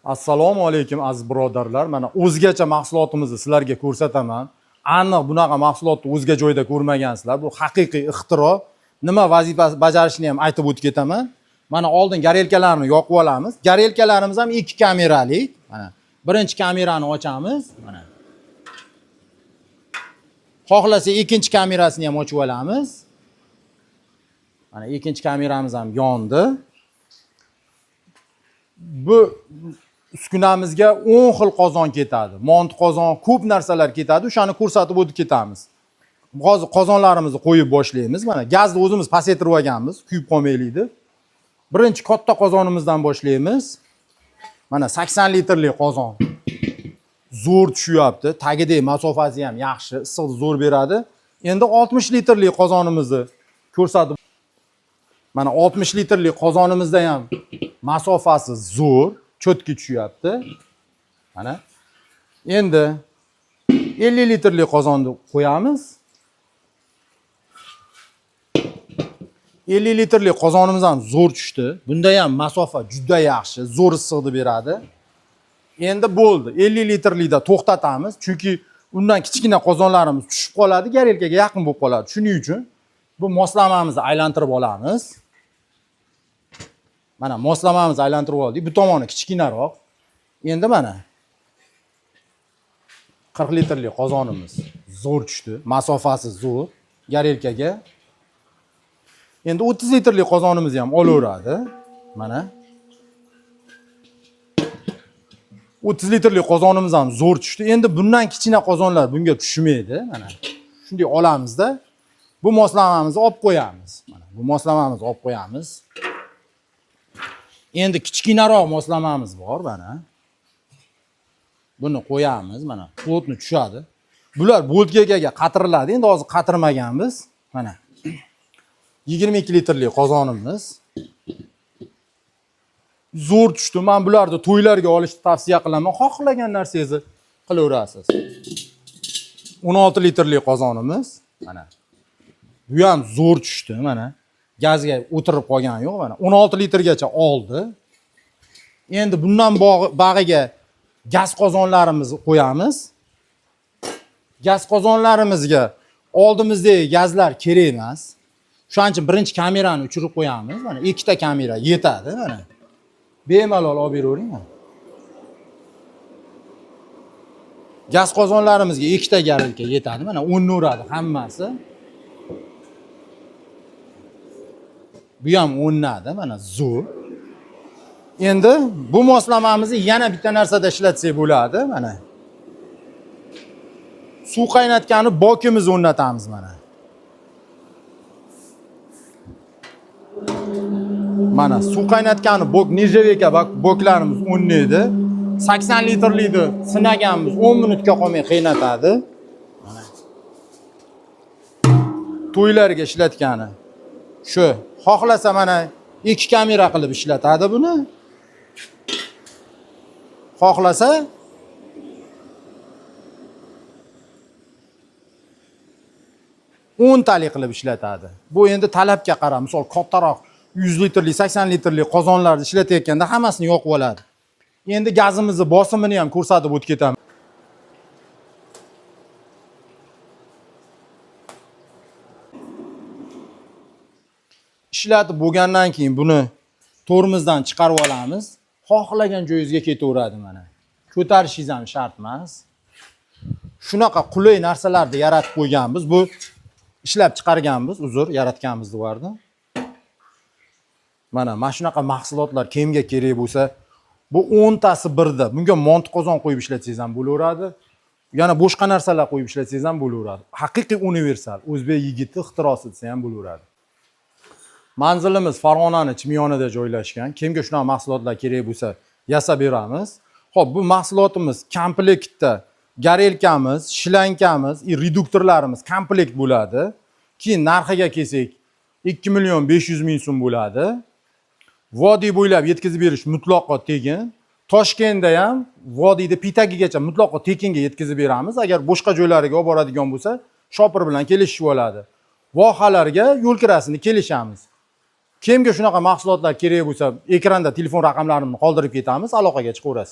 Assalomu alaykum aziz birodarlar. Mana o'zgacha mahsulotimizni sizlarga ko'rsataman. Aniq bunaqa mahsulotni o'zga joyda ko'rmagansizlar. Bu haqiqiy ixtiro. Nima vazifa bajarishini ham aytib o'tib ketaman. Mana oldin gorelkalarni yoqib olamiz. Gorelkalarimiz ham 2 kamerali. Mana birinchi kamerani ochamiz. Mana xohlasa ikkinchi kamerasini ham ochib olamiz. Mana ikkinchi kameramiz ham yondi. Bu uskunamizga 10 xil qozon ketadi. Mont qozon, ko'p narsalar ketadi. O'shani ko'rsatib o'tib ketamiz. Hozir qozonlarimizni qo'yib boshlaymiz. Mana gazni o'zimiz pasaytirib olganmiz, kuyib qolmaylik deb. Birinchi katta qozonimizdan boshlaymiz. Mana 80 litrli qozon. Zo'r tushyapti. Tagidagi masofasi ham yaxshi, issiqni zo'r beradi. Endi 60 litrli qozonimizni ko'rsatib, mana 60 litrli qozonimizda ham masofasi zo'r, cho'tki tushyapti. Mana endi 50 litrli qozonni qo'yamiz. 50 litrli qozonimiz ham zo'r tushdi. Bunda ham masofa juda yaxshi, zo'r issiqni beradi. Endi bo'ldi. 50 litrlikda to'xtatamiz, chunki undan kichkina qozonlarimiz tushib qoladi, gorelkaga yaqin bo'lib qoladi. Shuning uchun bu moslamamizni aylantirib olamiz. Mana moslamamizni aylantirib oldik. Bu tomoni kichkinaroq. Endi mana 40 litrli qozonimiz zo'r tushdi. Masofasi zo'r gorelkaga. Endi 30 litrli qozonimizni ham olaveradi. Mana 30 litrli qozonimiz ham zo'r tushdi. Endi bundan kichkina qozonlar bunga tushmaydi. Mana shunday olamizda bu moslamamizni olib qo'yamiz. Mana bu moslamamizni olib qo'yamiz. Endi kichkinaroq moslamamiz bor mana. Buni qo'yamiz mana. Plotni tushadi. Bular boltgaga qatiriladi. Endi hozir qatirmaganmiz. Mana 22 litrli qozonimiz. Zo'r tushdi. Men bularni to'ylarga olishni tavsiya qilaman. Xohlagan narsangizni qilaverasiz. 16 litrli qozonimiz mana. Bu ham zo'r tushdi mana. Gazga o'tirib qolgani yo'q mana. 16 litrgacha oldi. Endi bundan bag'iga gaz qozonlarimizni qo'yamiz. Gaz qozonlarimizga oldimizdagi gazlar kerak emas. Shuning uchun birinchi kamerani o'chirib qo'yamiz. Mana ikkita kamera yetadi mana. Bemalol olib beravering. Gaz qozonlarimizga ikkita garilka yetadi. Mana o'rnaveradi hammasi. Bu ham o'rnadi, mana zo'r. Endi bu moslamamizni yana bitta narsada ishlatsak bo'ladi, mana. Suv qaynatgani bokimizni o'rnatamiz mana. Mana suv qaynatgani bok, nержавейка boklarimiz o'rnaydi. 80 litrlikni sinaganmiz, 10 minutga qolmay qaynatadi. Mana. To'ylarga ishlatgani. Shu, xohlasa mana 2 kamera qilib ishlatadi buni. Xohlasa 10 talik qilib ishlatadi. Bu endi talabga qarab, misol kattaroq 100 litrli, 80 litrli qozonlarni ishlatayotganda hammasini yoqib oladi. Endi gazimizni bosimini ham ko'rsatib o'tib ketaman. Ishlatib bo'lgandan keyin buni tormozdan chiqarib olamiz. Xohlagan joyingizga ketaveradi mana. Ko'tarishingiz ham shart emas. Shunaqa qulay narsalarni yaratib qo'yganmiz. Bu ishlab chiqarganmiz, uzr, yaratganmiz devardim. Mana shunaqa mahsulotlar kimga kerak bo'lsa, bu 10 tasi birda. Bunga mont qozon qo'yib ishlatsangiz ham bo'laveradi. Yana boshqa narsalar qo'yib ishlatsangiz ham bo'laveradi. Haqiqiy universal, o'zbek yigiti ixtirosi desa ham bo'laveradi. Manzilimiz Farg'onani Chimyonida joylashgan. Kimga shunaqa mahsulotlar kerak bo'lsa, yasab beramiz. Xo'p, bu mahsulotimiz komplektda gorelkamiz, shlankamiz, и reduktorlarimiz komplekt bo'ladi. Keyin narxiga kelsak 2 million 500 ming so'm bo'ladi. Vodiy bo'ylab yetkazib berish mutlaqo tekin. Toshkentda ham vodiyda pitagigacha mutlaqo tekinga yetkazib beramiz. Agar boshqa joylariga olib boradigan bo'lsa, shopir bilan kelishib oladi. Vohalarga yo'l kirasini kelishamiz. Kimga shunaqa mahsulotlar kerak bo'lsa, ekranda telefon raqamlarimni qoldirib ketamiz, aloqaga chiqaverasizlar.